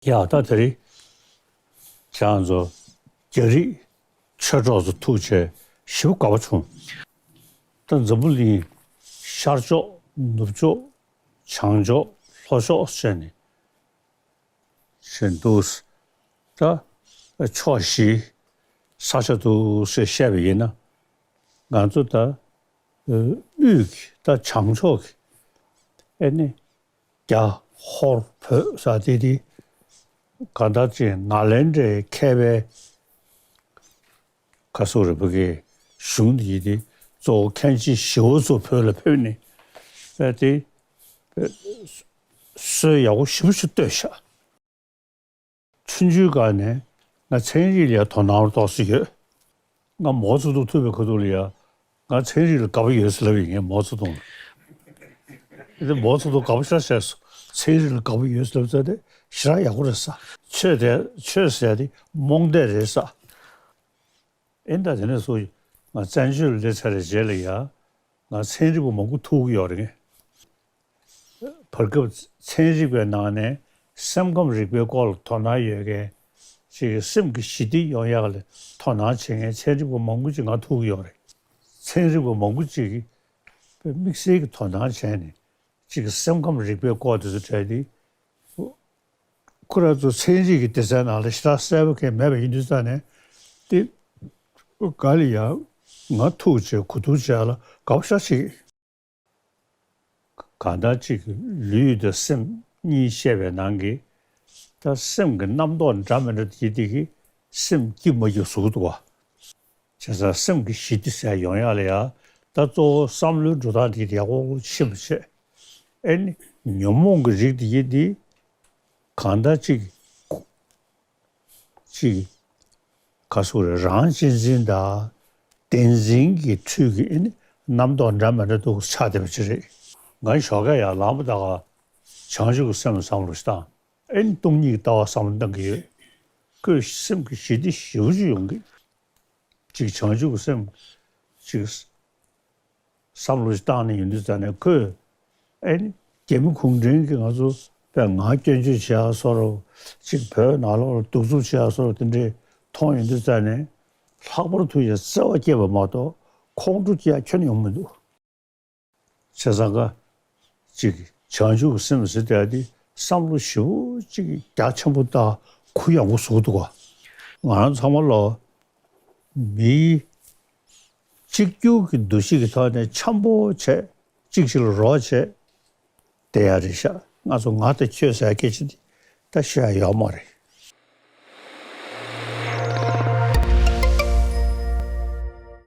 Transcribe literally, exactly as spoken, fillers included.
ཡ་ད་དེ་རིང་ཁྱེད་རང་ཚོ་རྒྱ་རིགས་ཆོས་གྲོགས་ཚོ་ཐུག་བྱས་ཞེ་པོ་དགའ་པོ་བྱུང་། ད་འཛམ་བུ་གླིང་ཤར་ཕྱོགས་ནུབ་ཕྱོགས་བྱང་ཕྱོགས་ལྷོ་ཕྱོགས་བྱས་ནས་བྱས་འདུག་ད་ཕྱོགས་བཞི་ས་ཆ་འདུག་ཟེར་བཤད་པ་ཡིན་ན། ང་ཚོ་ད་དབུས་ཀྱི་ད་བྱང་ཕྱོགས་ཀྱི་ཨེ་ནི་རྒྱ་ཧོར་བོད་ཟེར་དེ་དེ་གང་ལྟར་ཅིག་ནཱ་ལེནྡྲའི་མཁས་པའི་ཁ་སོ་རི་བོ་གི་གཞུང་འདི་དེ་གཙོ་བོ་མཁན་ཆེན་ཞི་བ་འཚོ་བོད་ལ་ཕེབས་ནས་ཨེ་དེ་སྲོལ་ཡག་པོ་ཞེ་པོ་ཞིག་བཏོད་ཤག་ཆུང་ཆུང་སྒང་ནས་ང་ཚན་རིག་ལ་དོ་སྣང་ཏོག་ཙམ་ཡོད། ང་མའོ་ཙེ་ཏུང་ཐུག་པའི་ཁ་ཐུག་ལ་ཡ། ང་ཚན་རིག་ལ་དགའ་པོ་ཡོད་ཟེར་ལབ་ཡིན་ངས་མའོ་ཙེ་ཏུང་ལ། དེ་མའོ་ཙེ་ཏུང་དགའ་པོ་ཞེ་དྲག་བྱས་སོང་། ཚན་རིག་ལ་དགའ་པོ་ཡོད་ཟེར་ལབ་ཚར་ཏེ་ཞེ་དྲག་ཡག་པོ་རེད་ས། ཆོས་དེ་ཆོས་ཟེར་དེ་རྨོངས་དད་རེད་ས། ཨེ་ད་དེ་ནས་སུ་ང་བཙན་བྱོལ་ལ་སླེབས་ཚར་བའི་རྗེས་ལ་ཡ། ང་ཚན་རིག་པ་མང་པོ་ཐུག་གི་ཡོད་རེད་ངས། བར་སྐབས་ཚན་རིག་པའི་ནང་ནས་སེམས་ཁམས་རིག་པའི་སྐོར་ལ་དོ་སྣང་ཡོད་མཁན་ཅིག་གི་སེམས་ཀྱི་ཞི་བདེ་ཡོང་ཡག་ལ་དོ་སྣང་བྱེད་མཁན་ཚན་རིག་པ་མང་པོ་ཅིག་ང་ཐུག་གི་ཡོད་རེད། ཚན་རིག་པ་མང་པོ་ཅིག་གིས་དམིགས་བསལ་གྱི་དོ་སྣང་བྱས་ནས་ཅིག་གི་སེམས་ཁམས་རིག་པའི་སྐོར་དེ་ཚོ་བྲིས་ཏེ། ཁོ་རང་ཚོ་ཚན་རིག་གི་སྡེ་ཚན་ནང་ལ་ཞེ་དྲག་གསལ་པོ་གང་མེད་པ་ཡིན་དུས་ཙང་ནས་དེ་ག་ལ་ཡང་ང་ཐུག་བྱས་གོ་བསྡུར་བྱས་ལ་དགའ་པོ་ཞེ་དྲག་བྱེད་ཀྱི། གང་ལྟར་གཅིག་ལུས་དང་སེམས་གཉིས་བཤད་པའི་ནང་གི་ད་སེམས་ཀྱི་རྣམ་རྟོག་འདྲ་མི་འདྲ་དེ་དེ་གི་སེམས་སྐྱིད་མ་སྐྱིད་བཟོ་གི་འདུག་བ། བྱས་ཙང་སེམས་ཀྱི་ཞི་བདེ་ཟེར་ཡོང་ཡག་ལ་ཡ་ད་གཙོ་བོ་བསམ་བློའི་འགྲོ་སྟངས་དེ་ཡག་པོ་ཕྱིན་པ་བྱས། ཨེ་ནི་ཉོན་མོངས་ཀྱི་རིགས་དེ་ཡི་དེ་གང་ལྟར་གཅིག་གཅིག་ག་སུ་རེད་རང་གཅེས་འཛིན་དང་བདེན་འཛིན་གྱི་ཁྲོད་ཀྱི་ཨེ་ནི་རྣམ་རྟོག་འདྲ་མི་འདྲ་འདུག་ཆགས་བསྡད་པ་ཅིག་རེད། ང་ཞོགས་ཀས་ཡར་ལངས་པ་ད་ག་བྱང་ཆུབ་ཀྱི་སེམས་བསམ་བློ་ཞིག་བཏང་། ཨེ་ནི་སྟོང་ཉིད་ཀྱི་ལྟ་བ་བསམ་བློ་བཏང་གི་ཡོད། ཁོས་སེམས་ཀྱི་ཞི་བདེ་ཞེ་པོ་ཅིག་ཡོང་གི། ཅིག་བྱང་ཆུབ་ཀྱི་སེམས་ཅིག་བསམ་བློ་ཞིག་བཏང་ནས་ཡོང་དུས་ཙང་ནས་ཁོས་ཨེ་ནི་རྒྱ་མི་གུང་ཁྲན་གྱིས་ང་ཚོ་དཔེ་ངག་སྐྱོན་བརྗོད་བྱེད་ཡག་བཟོ་འདྲ་ཅིག་བོད་ནང་ལོགས་ལ་གདུག་རྩུབ་བྱེད་ཡག་བཟོ་འདྲ་དེ་འདྲས་མཐོང་ཡོང་དུས་ཙང་ནས་ལྷག་པར་དུ་ཡང་བརྩེ་བ་སྐྱེས་པ་མ་གཏོགས་ཁོང་ཁྲོ་སྐྱེ་ཡག་ཁྱོན་ནས་ཡོང་མི་འདུག་བྱས་ཙང་ཀ་ཅིག་བྱང་ཆུབ་ཀྱི་སེམས་ཟེར་དེ་འདི་བསམ་བློ་ཞེ་པོ་ཅིག་རྒྱ་ཆེན་པོ་དང་གུ་ཡངས་པོ་བཟོ་འདུག་ག་ང་རང་ཚང་མ་ལོ་མིའི་གཅིག་གྱུར་གྱི་འདུ་ཤེས་ཀྱི་ཐོག་ནས་འཆམ་པོ་བྱས་གཅིག་ཞིག་ལ་རོགས་བྱས་བསྡད་ཡག་རེད་ཤག་ང་ཚོ་ང་དང་ཁྱོད་ཟེར་སྐད་ཆ་འདི་ད་ཤོད་ཡག་ཡོད་མ་རེད།